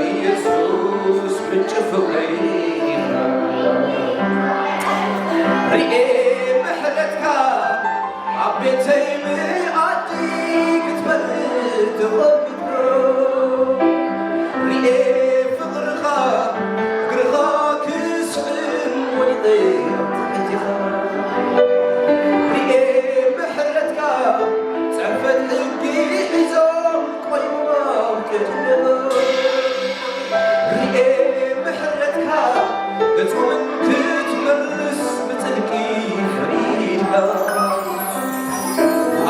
ኢየሱስ ምንጪ ፍቕሪ ኢኻ። ርኤ ምሕረትካ ኣብ ቤተይ ምኣዲ ክትበልዕ ተቐሚጥካ። ርኤ ፍቕርኻ እግርኻ ክስዕም ወዲቐ ኣብ ትሕቲኻ። ርኤ ምሕረትካ ጽሕፈት ሕጊ ሒዞም ቆይሞም ኣብ ቅድሜኻ። ርኤ ምሕረትካ ገጾም ክትምልስ ብጽድቂ ፈሪድካ።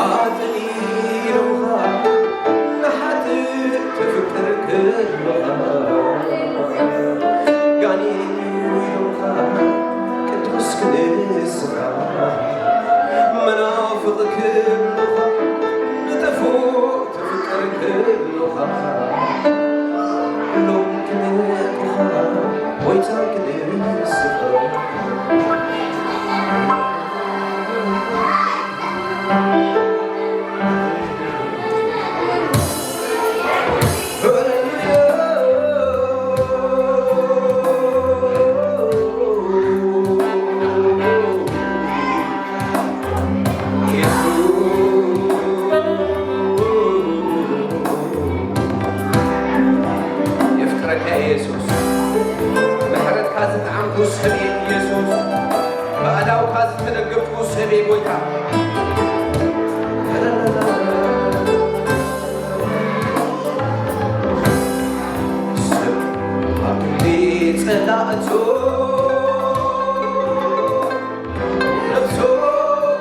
ኣጥሊሎምኻ ንሓጥእ ተፍቅር ከለኻ፣ ጋኔን ኢሎምኻ ቅዱስ ክንስኻ፣ መናፍቕ ከለኻ ንጥፉእ ተፍቅር ከለኻ፣ ሎም ክንእኻ ጎይታ ክንስኻ። የፍቅረካ ኢየሱስ። ምሕረትካ ዝጠዓምኩ ሰብ እየ ኢየሱስ። ብኣእዳውካ ዝተደገፍኩ ሰብ እየ ጎይታ። ሰብ ኣብ ክንዲ ጸላእቱ ነፍሱ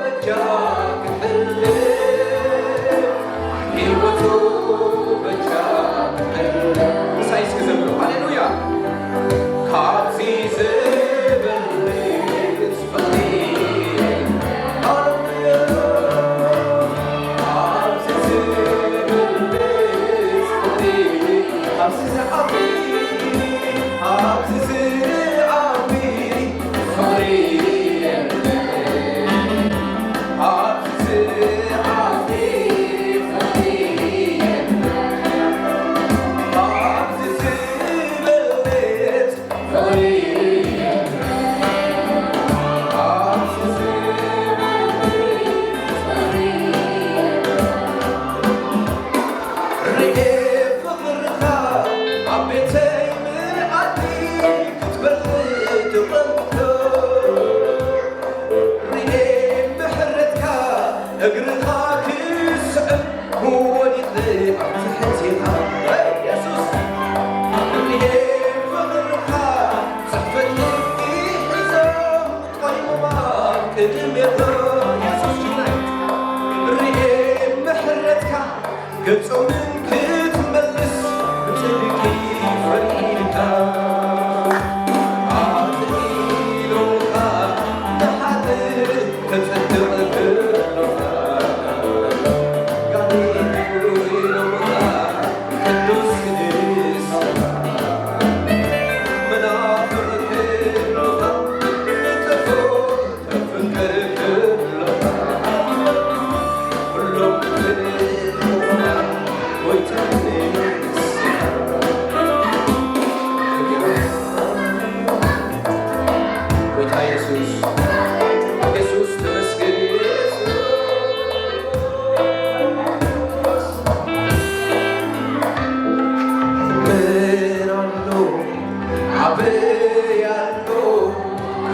በጃ ክሕልፍ፣ ህይወቱ በጃ ክሕልፍ። ምሳይ እስኪ ዘምሩ። ሃሌሉያ። ካብዚ ዝበልጽ ፍቕሪ፣ ሃሌሉያ። ካብዚ ዝበልጽ ፍቕሪ፣ ካብዚ ዝዓቢ፣ ካብዚ ዝዓቢ ርኤ ፍቕርኻ ኣብ ቤተይ ምኣዲ ክትበልዕ ተቐምጦ። ርኤ ምሕረትካ እግርኻ ክስዕም ወዲቐ ኣብ ትሕቴኻ። የሱስ ርኤ ፍቕርኻ ጽሕፈት ልቢ ሒዞም ቆይሞም ኣብ ቅድሜኻ። የሱስ ጅግናይ ርኤ ምሕረትካ ገጾምን ክትመልስ ብጽድቂ ፈሪድካ። ኣጥሊሎምካ ንሓጥእ ተጽድቕ ከሎኻ፣ ጋኔን ኢሎምካ ቅዱስ ክንስኻ፣ መናፍቕ ከሎኻ ንጥፉእ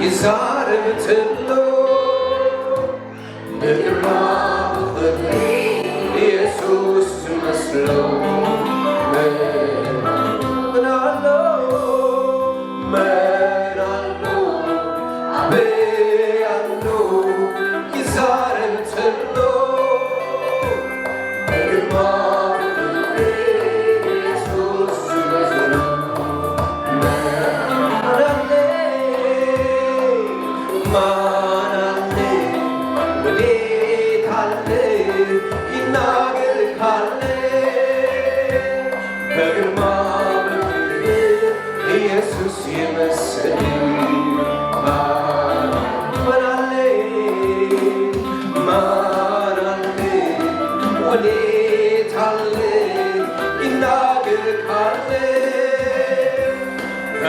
ይዛረብ ተሎ ብግርማ ብኽብሪ ኢየሱስ ዝመስሎ መን ኣሎ? መን ኣሎ? ኣበይ ኣሎ? ይዛረብ ተሎ ብግርማ ብኽብሪ ኢየሱስ ዝመስሎ መን ኣሎ?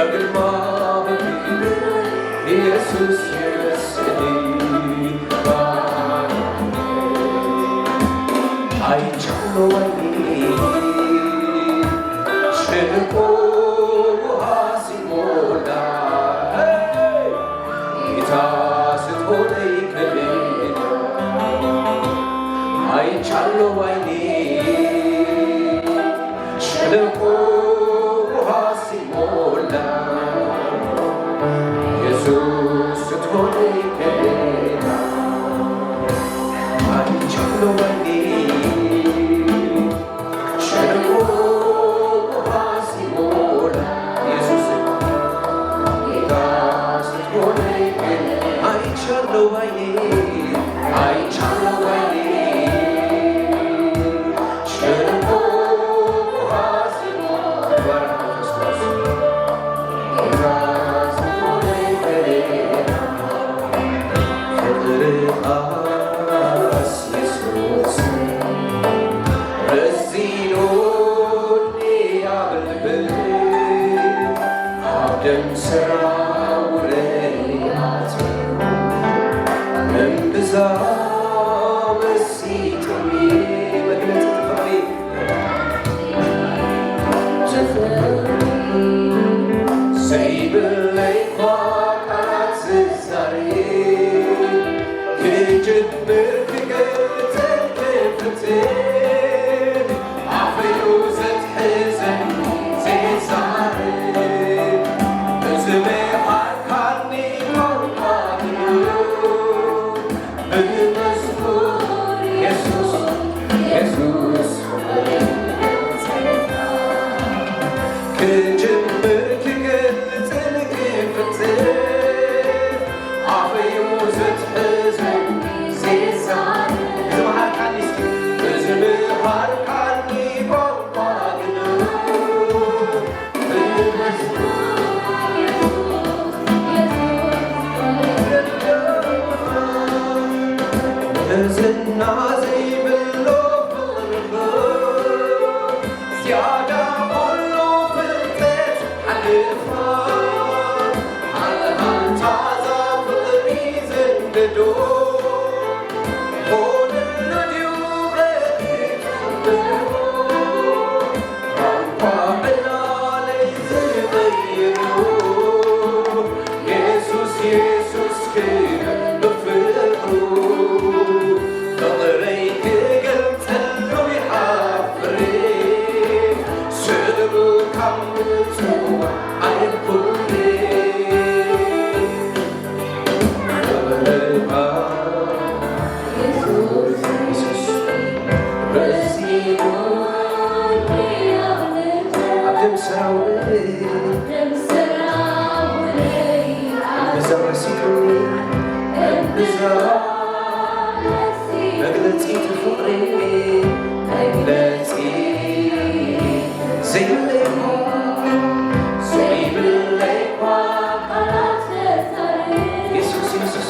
ግርማ በፊቱ ኢየሱስ ይመስል። አይቻለሁ ባይኔ ሸለቆ ውሃ ሲሞላ፣ ጌታ ስትሆነኝ ከሌላ አይቻለሁ ባይኔ ሸለቆ ውሃ ሲሞላ፣ ኢየሱስ ስትሆነኝ ከሌላ አይቻለሁ ባይኔ ሸለቆ ውሃ ሲሞላ፣ ኢየሱስ ጌታ ስትሆነኝ አይቻለሁ ባይኔ፣ አይቻለሁ ባይኔ ሸለቆ ውሃ ሲሞላ፣ ጌታ ስትሆነኝ ከሌላ ፍቅርኻስ ኢየሱስ ረዚኑኒ ኣብ ልበይ፣ ኣብ ደም ሰራውረይ ኣትዩ፣ እምብዛ መሲጡኒ መግለጺ ፍቕሪ ዘይብለይ እኳ ቃላት ዝዛረብ፣ ክጅምር ክገልጽ ክፍትን፣ ኣፈዩ ዘትሕዘኒ ዘይዛረብ፣ እዚ ምሃርካኒ ቋንቋ እዩ። ብመዝሙር የሱስ፣ የሱስ ክጅምር ክገልጽን ክፍትን ኣፈዩ ዘትሕዘኒ ዘይዛረብ። እዚ ምሃርካኒ እስኪ፣ እዚ ምሃርካኒ ቋንቋ ግኑ ዝና ዘይብሎ ፍቕርኻ ዝያዳ ኩሉ ፍልጠት ሓሊፋ፣ ሃልሃልታ እዛ ፍቕሪ ዘንድዶ ኾነሉ ድዩ ቐሪቡ? ቋንቋ ዕላለይ ዝቐይሩ፣ የሱስ፣ የሱስ ክብል ብፍቕሩ፣ ፍቕረይ ክገልጸሉ ይሓፍር፣ ስእሉ ካብ ምጽዋዕ ኣይኩንን። መግለጺ ፍቕሪ መግለጺ ዘይብለይ እኳ ዘይብለይ እኳ ቃላት የሱስ የሱስ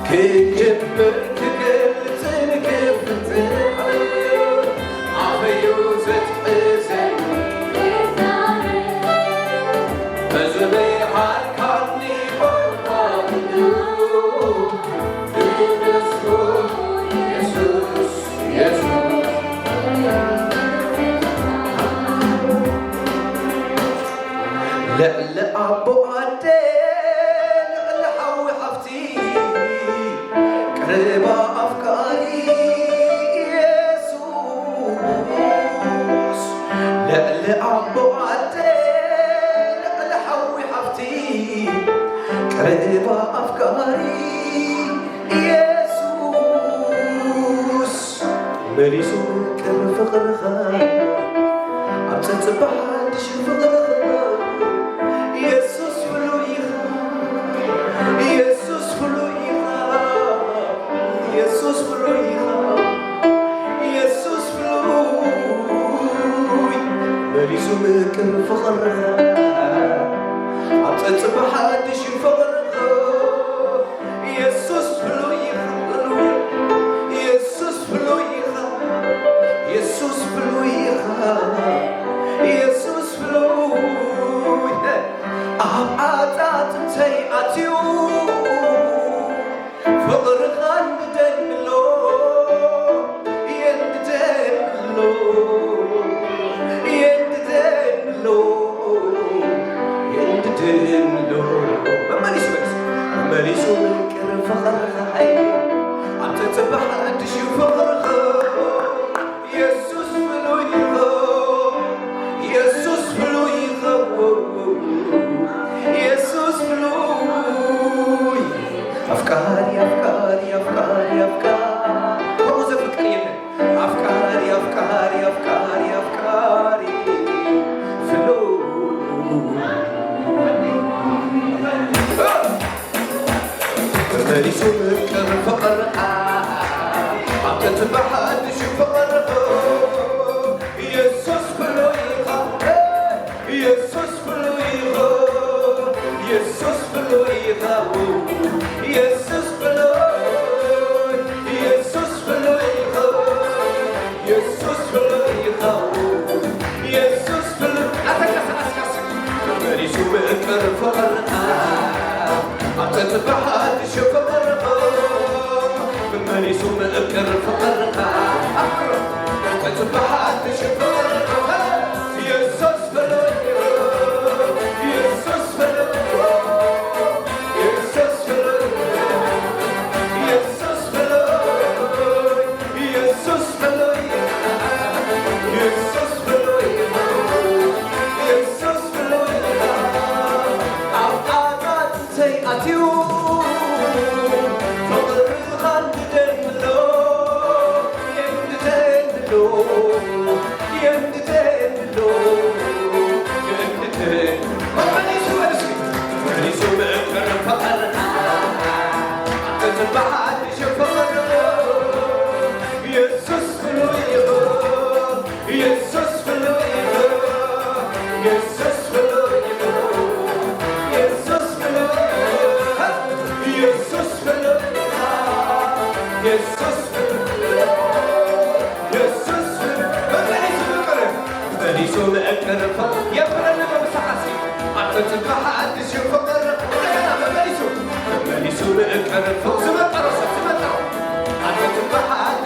ክጅምር ክገልጽን ክፍትን ኣፈዩ ዘትሕዘኒ በዚ ምሃርካኒ ቋንቋ ግኑ ልዕሊ ኣቦ ኣደ ልዕሊ ሓዊ ሓፍቲ ቅርባ ኣፍቃሪ የሱስ ልዕሊ ኣቦ ኣደ ልዕሊ ሓዊ ሓፍቲ ቅርባ ኣፍቃሪ የሱስ መሊሱ ምቅር ፍቕርኻ ኣብ ጸጽባ ሓድሽ ፍቕርኻ የሱስ ፍሉይ ኢኻ የሱስ ፍሉይ ኢኻ የሱስ ፍሉይ ኢኻ የሱስ ፍሉይ መሊሱ ምቅር ፍቕርኻ ኣብ ጸጽባ ሓድሽ ፍቕርኻ የሱስ ፍሉይ ኢኻ፣ ሃሌሉያ። የሱስ ፍሉይ ኢኻ፣ የሱስ ፍሉይ ኢኻ፣ የሱስ ፍሉይ። ፍቅር ፍቅርኻ ኣብተ ትበሓድሽ ፍቅርኻ የሱስ ፍሉይኻ የሱስ ፍሉይኻ የሱስ ፍሉይኻ የሱስ ፍሉይ የሱስ ፍሉይኻ የሱስ ፍሉይኻ የሱስ ፍሉይ ኣተቀሳቀስቀስ መሪሱ ምእቅር ፍቅርኻ ኣብተ ትበሓድሽ ፍቅርኻ መሪሱ ምእቅር ፍቅርኻ ኣፍቅሮ ኣብተ ትበሓድሽ ፍቅርኻ የሱስ ፍሉይ የሱስ ፍሉይ የሱስ ፍሉይ የሱስ ፍሉይ የሱስ ፍሉይ የሱስ ፍሉይ የሱስ ፍሉይ ኣብ ኣጣጥንተይ ኣትዩ ፍቕርኻ እንድደንሎ የንድደንሎ የንድደንሎ የንድደን መሊሱ መልስኪ መሊሱ ምእቅር ፍቕርኻ ኣንተ ዝበሃል ሽፍቕር የሱስ ፍሉይ ኢኻ የሱስ ፍሉይ ኢኻ የሱስ ፍሉይ ኢኻ የሱስ ፍሉይ ኢኻ የሱስ ፍሉይ ኢኻ የሱስ ፍሉይ የሱስ ፍሉይ መመሊሱ ምቅር መመሊሱ ምእቅር የብረኒ በምሳኻሲ ኣንተ ትበሃል ሽፍቕር እንደገና መመሊሱ መመሊሱ ምእቅር ዝመጠረ ሰብ ዝመጠረ ኣንተ ትበሃል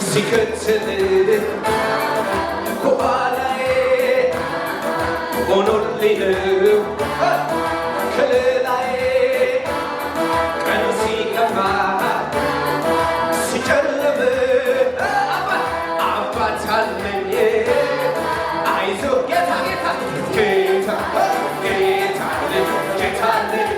ሲከትል ኩባላዬ ሆኖልኝ ነው ከለላዬ ቀኑ ሲከፋ ሲጨልም አባት አባት አለኝ አይዞህ ጌታ ጌታ ጌታ ጌታ አለኝ ጌታ አለኝ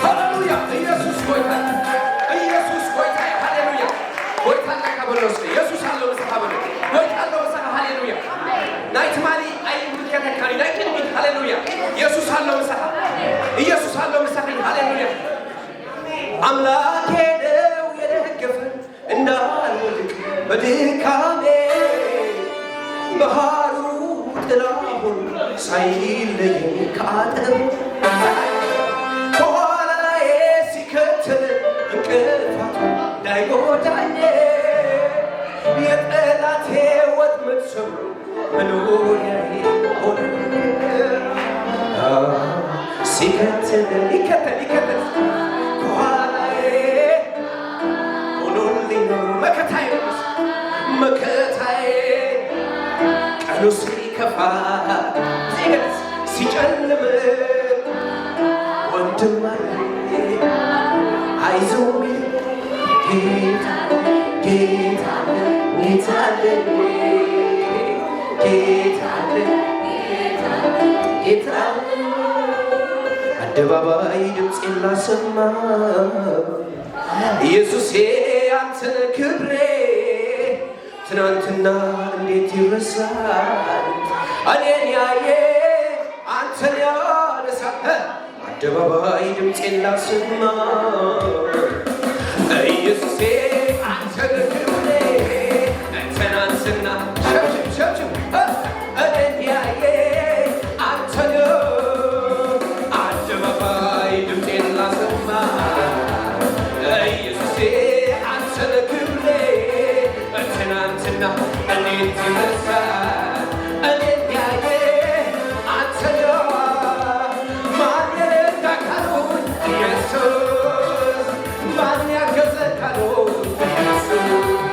ሃሌሉያ! ኢየሱስ ጎይታ፣ ኢየሱስ ጎይታ፣ ሃሌሉያ! ጎይታ ኣለካ በሎ እስኪ። ኢየሱስ ኣሎ ምሳኻ በሎ። ጎይታ ኣሎ ምሳኻ። ሃሌሉያ! ናይ ትማሊ ኣይምልከተካን እዩ፣ ናይ ቅድሚት። ሃሌሉያ! ኢየሱስ ኣሎ ምሳኻ። ኢየሱስ ኣሎ ምሳኺ። ሃሌሉያ! ኣምላኬ ነው የደገፈ እንዳልወድቅ በድካሜ፣ መሃሩ ጥላሁን ሳይለየኝ ከአጠገቡ፣ ከኋላዬ ሲከተል እንቅፋት እንዳይጎዳኝ፣ የጠላቴ ወጥመድ ሰብሮ መኖሪያዬ ሆነ። ሲከተል፣ ይከተል፣ ይከተል፣ ከኋላዬ ሆኖልኝ ነው። መከታዬ ነው፣ መከታዬ። ቀኑ ሲከፋ፣ ሲገስ፣ ሲጨልም፣ ወንድም አለ፣ አይዞህ የሚል ጌታ፣ ጌታ፣ ጌታ አለ፣ ጌታ አለ፣ ጌታ አለ። አደባባይ ድምፄን ላሰማ፣ ኢየሱሴ አንተን ክብሬ፣ ትናንትና እንዴት ይረሳል? እኔን ያየ አንተን ያነሳል። አደባባይ ድምፄን ላሰማ፣ ኢየሱሴ አንተን ክብሬ፣ ትናንትና ሸብሽብ፣ ሸብሽብ፣ እኔን ያየ አንተን አደባባይ ድምፄን ላሰማ፣ ኢየሱሴ አንተን ክብሬ፣ ትናንትና እንዴት ይረሳል? እኔን ያየ አንተን ማን ይርዳ ካሉኝ ኢየሱስ፣ ማን ያገዘ ካሉኝ ኢየሱስ፣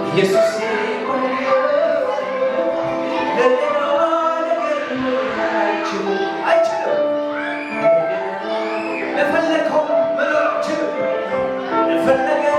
ኢየሱስ፣ ሌላ ነገር አይችልም። ለፈለከው መኖር አልችልም። ለፈለገው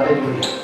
Hallelujah.